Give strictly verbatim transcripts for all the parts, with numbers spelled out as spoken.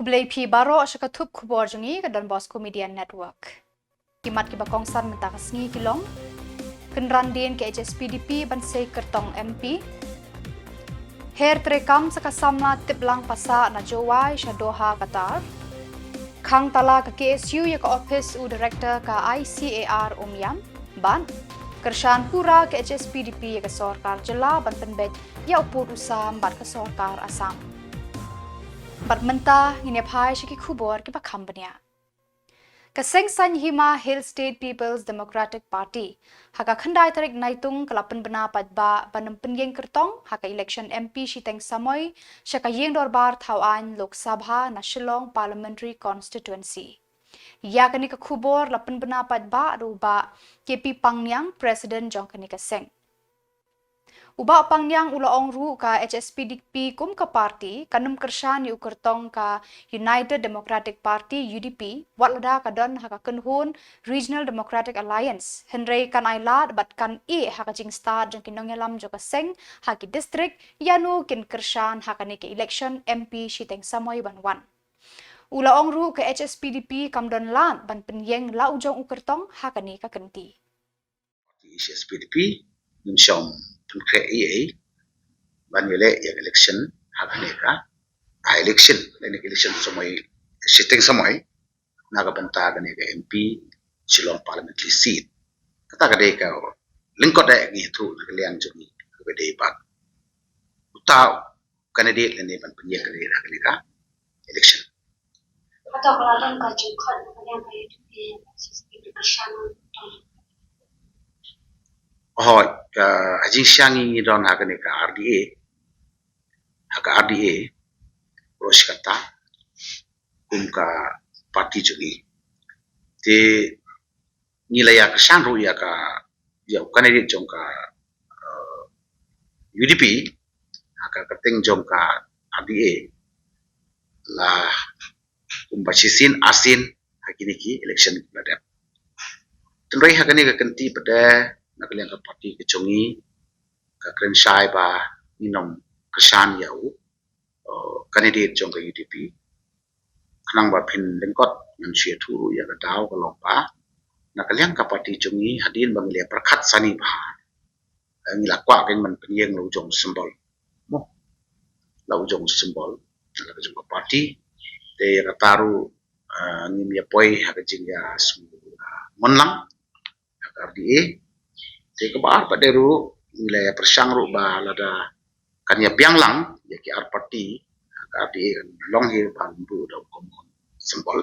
Khublei phi baroh sha ka thup khubor jong ngi ka Don Bosco Media Network. Ki mat kiba kongsan mynta ka sngi ki long: Kynran dien ka H S P D P ban sei kyrtong M P. Her treikam sa ka samla tip lang pasah na Jowai sha Doha, Qatar. Khang tala ka K S U ïa ka ophis u director ka I C A R Umiam. Bad kyrshan pura ka H S P D P ïa ka sorkar jylla ban pynbeit ïa u pud u sam bad ka sorkar Assam. Bad mynta ngin ïa phai sha ki khubor kiba kham bniah. Ka seng saiñ hima Hill State People's Democratic Party ha ka khyndai tarik Naitung ka la pynbna paidbah ban ym pynïeng kyrtong ha ka election M P shiteng samoi sha ka ïing dorbar thaw aiñ Lok Sabha na Shillong Parliamentary Constituency. Ïa kane ka khubor la pynbna paidbah da u Bah K P Pangniang, President jong kane ka seng. U Bah Pangniang u la ong ruh ka H S P D P kum ka party kan ym kyrshan ïa u kyrtong ka United Democratic Party, U D P, wat lada ka don ha ka kynhun Regional Democratic Alliance, hynrei kan ailad bad kan ïeh ha ka jingstad jong ki nongïalam jong ka seng ha ki district ïano kin kyrshan ha kane ka election M P shiteng samoi ban wan. U la ong ruh ka H S P D P kam don lad ban pynïeng la u jong u kyrtong ha kane ka kynti. Party H S P D P ngim shym pynkhreh ei ei ban ïaleh ïa ka election ha kane ka, ah, election, lane ka election samoi, shiteng samoi na ka bynta kane ka M P Shillong Parliamentary Seat. Kata ka dei ka lyngkot eh ngi ïathuh na ka liang jong ngi kaba dei bad uta u candidate lane ban pynïeng candidate ha kane ka election. Hato ka la don ka jingkhot na ka liang ka U D P, H S P D P kyrshan? Hooid, ka, ha jingshisha ngi don ha kane ka R D A, ha ka R D A, baroh shi katta kum ka party jong ngi. Te ngi la ïa kyrshan ruh ïa ka, ïa u candidate jong ka, eh, U D P ha ka kyrteng jong ka R D A la kumba shisien arsien ha kine ki election ba la dep. Hynrei ha kane ka kynti pat de na ka liang ka party ka jong ngi ka kren shai ba ngin ym kyrshan ïa u, eh, candidate jong ka U D P. Khnang ba phin lyngkot ngan shu ïathuh ruh ïa ka daw ka long ba na ka liang ka party jong ngi hadien ba ngi la pyrkhat sani bha, eh, ngi la kwah kein ban pynïeng la u jong u symbol. Mo. La u jong u symbol na la ka jong ka party. Te ïa kata ruh, eh, ngim ïa poi ha ka jingïasngew, eh, mon lang ha ka R D A. Te kaba ar pat de ruh ngi la ïa pyrshang ruh ba lada kan ïa biang lang ïa ki ar party ha ka R D A kan long hi ba ngi buh da u common symbol.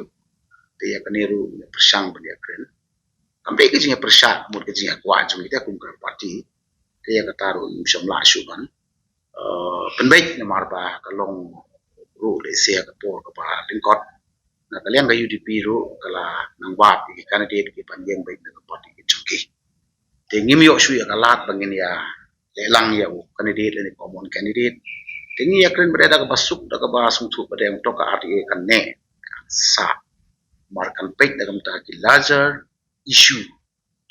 Te ïa kane ruh ngi ïa pyrshang ban ïa kren. Kam dei ka jingïa pyrshah, mut ka jingïa kwah jong ngi te kum ka party. Te ïa kata ruh ngim shym lah shuh ban, eh, pynbeit namar ba ka long ruh lehse ha ka por kaba lyngkot na ka liang ka U D P ruh ka la nang wad ïa ki candidate ki ban ïeng beit na ka party ka jong ki. Te ngim ïoh shuh ïa ka lad ba ngin ïa leh lang ïa u candidate lane common candidate. Te ngi ïa kren ba dei da kaba suk, da kaba sngewthuh ba dei ong to ka R D A kan neh, kan sah, namar kan peit da ka bynta ki larger issue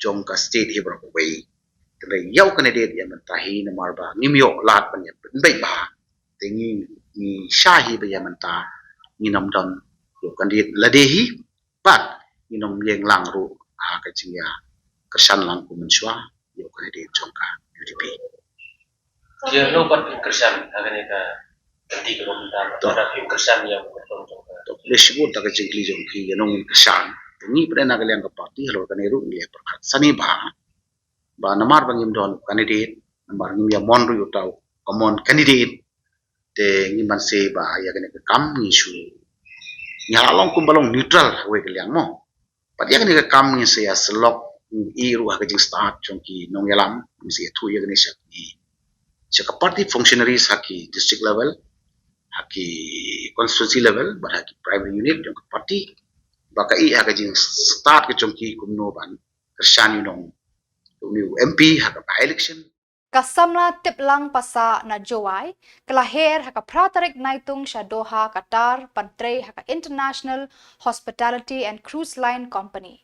jong ka state hi baroh kawei. Te lei ïa u candidate ïa mynta hi namar ba ngim ïoh lad ban ïa pynbeit bha. Te ngi, ngi sha hi ba ïa mynta ngin ym don ïa u candidate lade hi bad ngin ym ïeng lang ruh ha ka jingïa kyrshan lang kum mynshuwa ïa u candidate jong ka U D P. Ïa no pat pynkyrshan ha kane ka kynti kaba mynta, to, lada pynkyrshan ïa u kyrtong jong ka. To, lei shibun ta ka jingkylli jong ki ïa no ngin kyrshan. Te ngi pat na ka liang ka party halor kane ruh ngi ïa pyrkhat sani bha ba namar ba ngim don candidate, namar ngim ïa mon ruh ïa uta u common candidate. Te ngim ban sei ba ïa kane ka kam ngi shu, ngi la long kumba long neutral ha kawei ka liang mo. Pat ïa kane ka kam ngin sa ïa sylok, ngin ïa ruh ha ka jingstad jong ki nongïalam, ngin sa ïathuh ïa kane sha ki, sha ka party functionaries ha ki district level, ha ki constituency level bad ha ki primary unit jong ka party. Ba ka ïa ha ka jingstad ka jong ki kumno ban kyrshan ïa u nong, ïa u M P ha ka by-election. Ka samla tip lang pasah na Jowai ka la her ha ka phra tarik Naitung sha Doha, Qatar, ban trei ha ka International Hospitality and Cruise Line Company.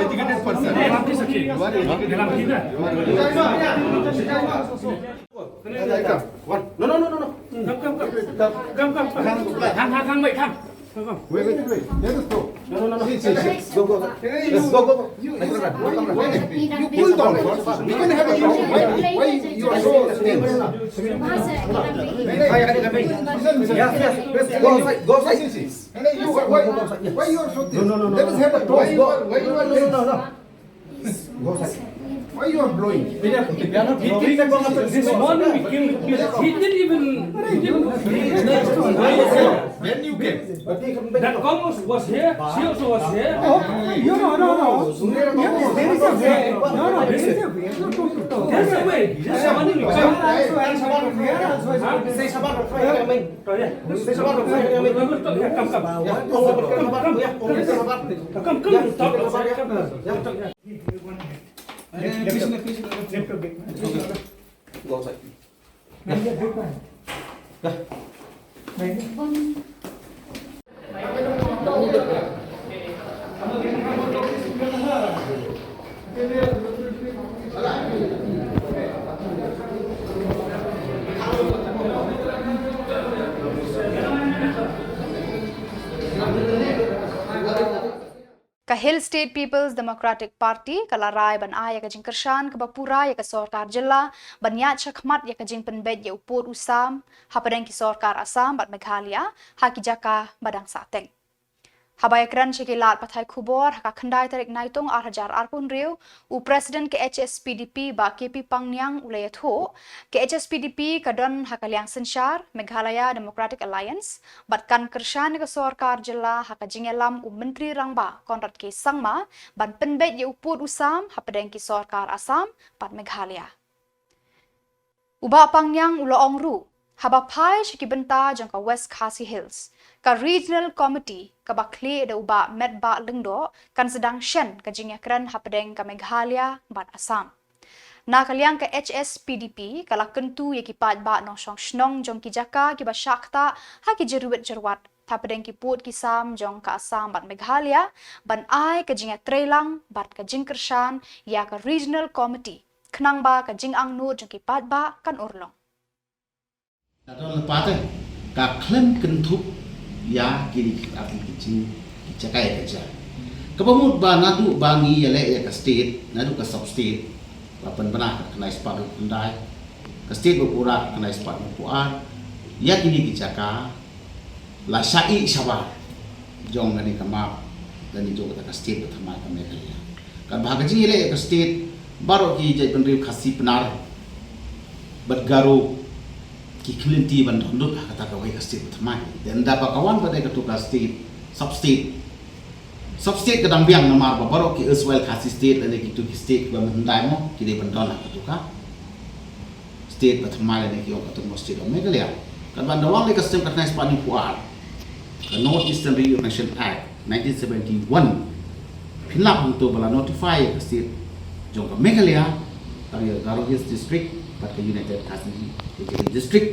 educated person. You are educated person. You are educated person. Come, come, come. Come, come, come. Hang, hang, hang, wait, hang. Come, come. Wait, wait, wait. Let us go. No, no, no, no. See, see, see. Go, go, go. Go, go, go. You, you, you pull down first. We can have a talk. Why, why you are so tense? Yes, yes. Go outside. Go outside. See, see. Hey, you, why, why, why you are so tense? No, no, no, no. Let us have a talk. Why you are, why you are, no, no, no, no. Go outside. Why you are blowing? This morning we came with peace. He didn't even, he didn't. When you came? That Kong was, was here. She also was here. Oh, you, no, no, no. There is a way. No, no, there is a way. There's a way. This morning we came. Huh? Say Shabbat. Oh, yeah. Come, come. Come, come. Talk. Talk. Go outside. State People's Democratic Party ka la rai ban ai ïa ka jingkyrshan kaba pura ïa ka sorkar jylla ban ïaid shakhmat ïa ka jingpynbeit ïa u pud u sam hapdeng ki sorkar Assam bad Meghalaya ha ki jaka ba dang sahteng. Haba ïakren sha ki lad pathai khubor ha ka khyndai tarik Naitung ar hajar arphew hynriew, u President ka H S P D P Bah K P Pangniang u la ïathuh, ka H S P D P ka don ha ka liang synshar Meghalaya Democratic Alliance bad kan kyrshan ïa ka sorkar jylla ha ka jingïalam u Myntri Rangbah Conrad K Sangma ban pynbeit ïa u pud u sam hapdeng ki sorkar Assam bad Meghalaya. U Bah Pangniang u la ong ruh, haba phai sha ki bynta jong ka West Khasi Hills, ka Regional Committee kaba khlieh da u Bah Metbah Lyngdoh kan sdang shen ka jingïakren hapdeng ka Meghalaya bad Assam. Na ka liang ka H S P D P ka la kyntu ïa ki paidbah nongshong shnong jong ki jaka kiba shah ktah ha ki jyrwit jyrwat hapdeng ki pud ki sam jong ka Assam bad Meghalaya ban ai ka jingïatreilang bad ka jingkyrshan ïa ka Regional Committee khnang ba ka jingangnud jong ki paidbah kan urlong. Ka don lypa te, ka khlem kynthup ïa kine ki, ki jing, ki jaka ïa ka jaka. Kaba mut ba naduh ba ngi ïaleh ïa ka state, naduh ka sub state, la pynbna ka khyndai spah hynriew khyndai, ka state ba pura ka khyndai spah hynriew ar, ïa kine ki jaka, la shah ih shabar jong kane ka map, kane jong kata ka state ba thymmai ka Meghalaya. Katba ha ka jingïaleh ïa ka state, baroh ki jaitbynriew Khasi, Pnar bad Garo ki khmih lynti ban don lut ha kata kawei ka state ba thymmai. Te ynda ba ka wan ba dei katu ka state, sub state, sub state ka dang biang namar ba baroh ki erstwhile Khasi state lane kitu ki state kiba mynhyndai mo, ki dei ban don ha katu ka state ba thymmai lane ki ong ka Autonomous State of Meghalaya. Katba ynda wan leh ka stem ka khyndai spah hynñiewphew ar, ka North Eastern Reorganization Act nineteen seventy-one, pynlap hangto ba la notify ka state jong ka Meghalaya, tang ïa Garo Hills District bad ka United Khasi Jaintia Hills District.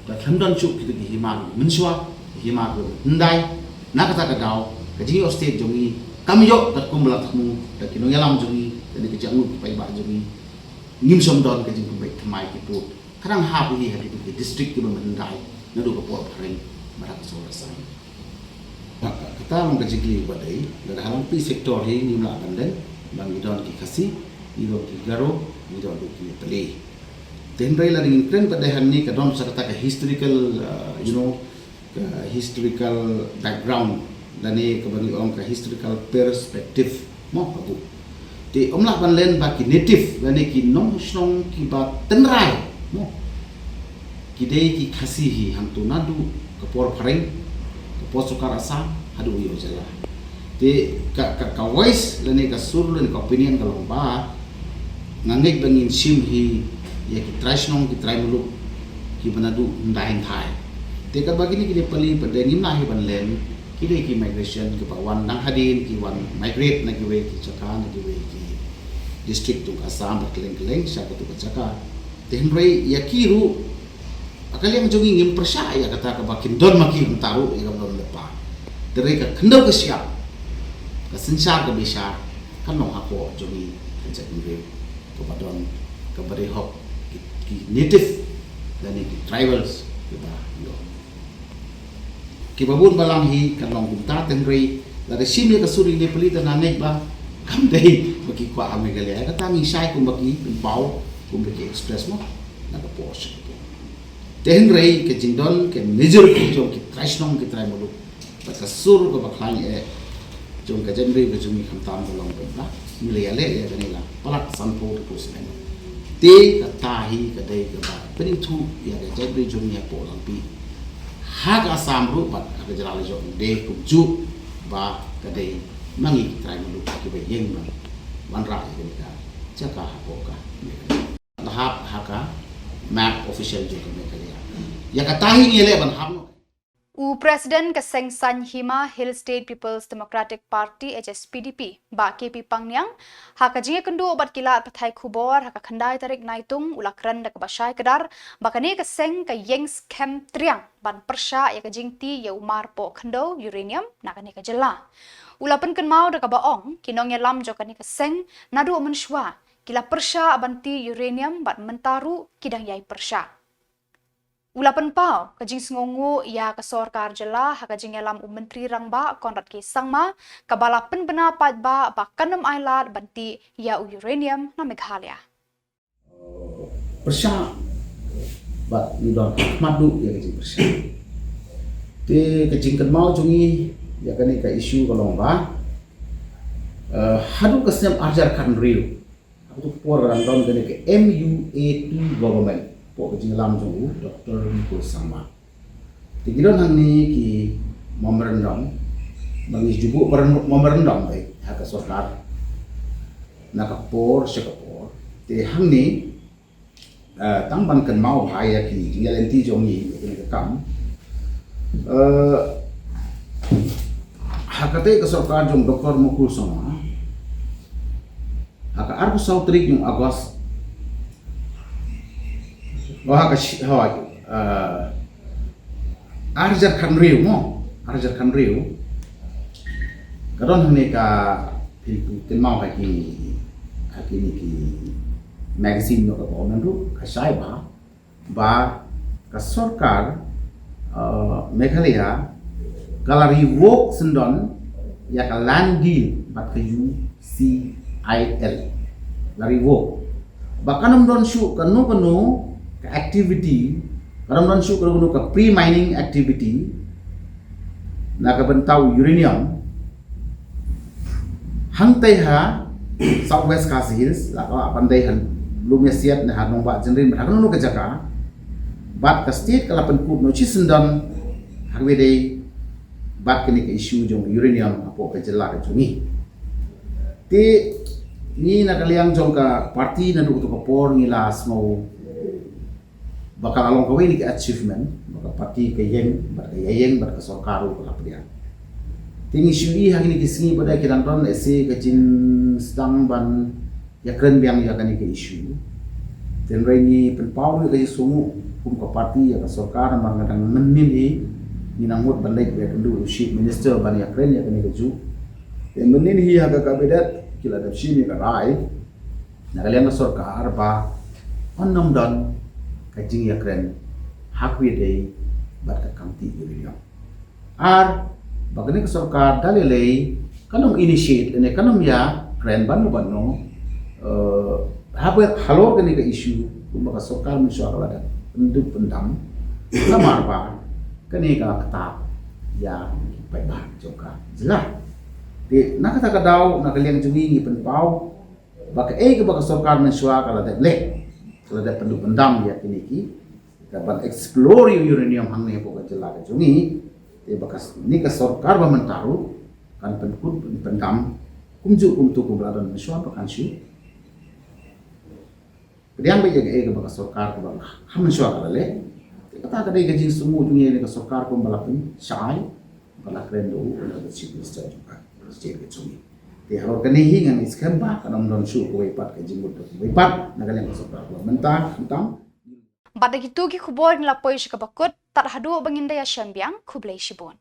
Ba khlem don shuh kitu ki hima mynshuwa, ki hima mynhyndai. Na kata ka daw, ka jingïoh state jong ngi kam ïoh katkum ba la thmu da ki nongïalam jong ngi, da ki jingangnud ki paidbah jong ngi. Ngim shym don ka jingpynbeit thymmai ki pud. Ka dang hap hi ha kitu ki district kiba mynhyndai, naduh ka por phareng bad ha ka sor ka saiñ. Kata long ka jingkylli ba dei, lada ha longphi sector hi ngim lah ban len, ba ngi don ki Khasi, ngi don ki Garo, ngi don ruh ki Nepali. Te hynrei lada ngin kren pat dei hangne, ka don sa kata ka historical, uh, you know, ka historical background lane kaba ngi ong ka historical perspective mo, ka bun. Te ym lah ban len ba ki native lane ki nongshnong kiba tynrai mo, ki dei ki Khasi hi hangto naduh ka por phareng, ka por sorkar Assam haduh ïa u jylla. Te ka, ka, ka voice lane ka sur lane ka opinion ka long ba nga ngeit ba ngin shim hi ïa ki trai shnong, ki trai muluk kiba naduh hyndai hynthai. Te katba kine ki Nepali pat dei ngim lah hi ban len, ki dei ki migration kiba wan dang hadien, ki wan migrate na kiwei ki jaka, na kiwei ki district jong ka Assam bad kylleng kylleng sha katu ka jaka. Te hynrei ïa ki ruh, ha ka liang jong ngi ngim pyrshah ïa kata kaba kin don ma ki kumta ruh, ïa kaba don lypa. Te hynrei ka khyndew ka shyiap, ka synshar ka bishar kan long hapoh jong ngi ka jaitbynriew kaba don, kaba dei hok ki, ki native lane ki tribals kiba ïoh. Kiba bun balang hi kan long kumta, te hynrei lada shim ïa ka sur ïa ki Nepali te nga ngeit ba kam dei ba ki kwah ha Meghalaya. Kata ngi shai kumba ki pynpaw, kumba ki express mo, na ka por sha ka por. Te hynrei ka jingdon ka majority jong ki trai shnong, ki trai muluk, bad ka sur kaba khlaiñ eh jong ka jaitbynriew ka jong ngi khamtam ka long ba ngi la ïaleh ïa kane la palat sanphew tylli percent. Te kata hi ka dei kaba pynithuh ïa ka jaitbynriew jong ngi hapoh Langpih, ha ka Assam ruh bad ha ka jylla la jong, dei kumjuh ba ka dei ma ngi ki trai muluk kiba ïeng ban wanrah ïa kane ka jaka hapoh ka Meghalaya. La hap ha ka map official jong ka Meghalaya. Ïa kata hi ngi leh ban hap noh. U President ka Seng Saiñ Hima, Hill State People's Democratic Party, H S P D P, Bah K P Pangniang, ha ka jingïakynduh bad ki lad pathai khubor ha ka khyndai tarik Naitung, u la kren da kaba shai kdar ba kane ka seng ka ïeng skhem triang ban pyrshah ïa ka jingtih ïa u marpoh khyndew uranium na kane ka jylla. U la pynkynmaw da kaba ong, ki nongïalam jong kane ka seng naduh mynshuwa ki la pyrshah ban tih uranium bad mynta ruh ki dang ïai pyrshah. U la pynpaw ka jingsngewnguh ïa ka sorkar jylla ha ka jingïalam u Myntri Rangbah Conrad K Sangma, kaba la pynbna paidbah ba kan ym ailad ban tih ïa u uranium na Meghalaya. Pyrshah bad ngi don khmat duh ïa ka jingpyrshah. Te ka jingkynmaw jong ngi ïa kane ka issue ka long ba, eh, haduh ka snem arhajar khathynriew, ha kato ka por ka dang don kane ka M U A two government hapoh ka jingïalam jong u Doctor Mukul Sangma. Te ki don hangne ki memorandum, ba ngi ju buh memorandum, eh, ha ka sorkar na ka por sha ka por. Te hangne, eh, tang ban kynmaw bha ïa ki jingïaid lynti jong ngi ïa kane ka kam. Eh, ha katei ka sorkar jong Doctor Mukul Sangma, ha ka arphew saw tarik jong August, oh, ha ka shi-, hoi, eh, arhajar khathynriew mo, arhajar khathynriew. Ka don hangne ka, phin kynmaw ha ki, ha kine ki magazine noh ka government ruh, ka shai bha ba ka sorkar, eh, Meghalaya ka la revoke syndon ïa ka land deal bad ka U C I L. La revoke. Ba kan ym don shuh kano kano ka activity, kan ym don shuh kano kano ka pre-mining activity na ka bynta u uranium hangtei ha South West Khasi Hills, la ka lah ban dei ha Lumiasiat ne ha Nongbah Jynrin, ha kano kano ka jaka. Bad ka state ka la pynkut noh shisyndon ha kaba ïadei bad kane ka issue jong uranium hapoh ka jylla ka jong ngi. Te ngi na ka liang jong ka party naduh kato ka por ngi la sngew ba ka la long kawei na ki achievement ba ka party ka ïeng bad ka ïaïeng bad ka sorkar ruh ka la pdiang. Te ngi shu ïohi ha kine ki sngi ba dei ki dang don lehse ka jingsdang ban ïakren biang ïa kane ka issue. Te hynrei ngi pynpaw ruh ïa ka jingsngewnguh kum ka party ïa ka sorkar namar nga dang mynnin hi ngi nang mut ban leit ïakynduh u Chief Minister ban ïakren ïa kane kajuh. Te mynnin hi ha ka cabinet ki la dep shim ïa ka rai na ka liang ka sorkar ba yn nym don ka jingïakren ha kaba ïadei bad ka kam tih uranium. Ar ba kane ka sorkar da lei lei kan nym initiate ne kan nym ïakren bad no bad no, eh, haba halor kane ka issue kumba ka sorkar mynshuwa ka la dep pynduh pyndam namar ba kane ka ktah ïa ki paidbah jong ka jylla. Te na kata ka daw na ka liang jong ngi ngi pynpaw ba kaei kaba ka sorkar mynshuwa ka la dep leh, ka la dep pynduh pyndam ïa kine ki, ka ban explore ïa u uranium hangne hapoh ka jylla ka jong ngi. Te ba kane ka sorkar ba mynta ruh kan pynkut pyndam kumjuh kumto kumba la don mynshuwa ba kan shu pdiang beit ïa kaei kaba ka sorkar kaba ha mynshuwa ka la leh. Te kata ka dei ka jingsngewnguh jong ngi ïa kane ka sorkar kumba la pynshai ba la kren da u, u la dei Chief Minister jong ka state ka jong ngi. Te halor kane hi ngan ïathuh skhem ba kan ym don shuh kawei pat ka jingmut kawei pat na ka liang ka sorkar kaba mynta khamtam. Bad da kito ki khubor ngi la poi sha kaba kut, tad haduh ba ngin da ïashem biang, khublei shibun.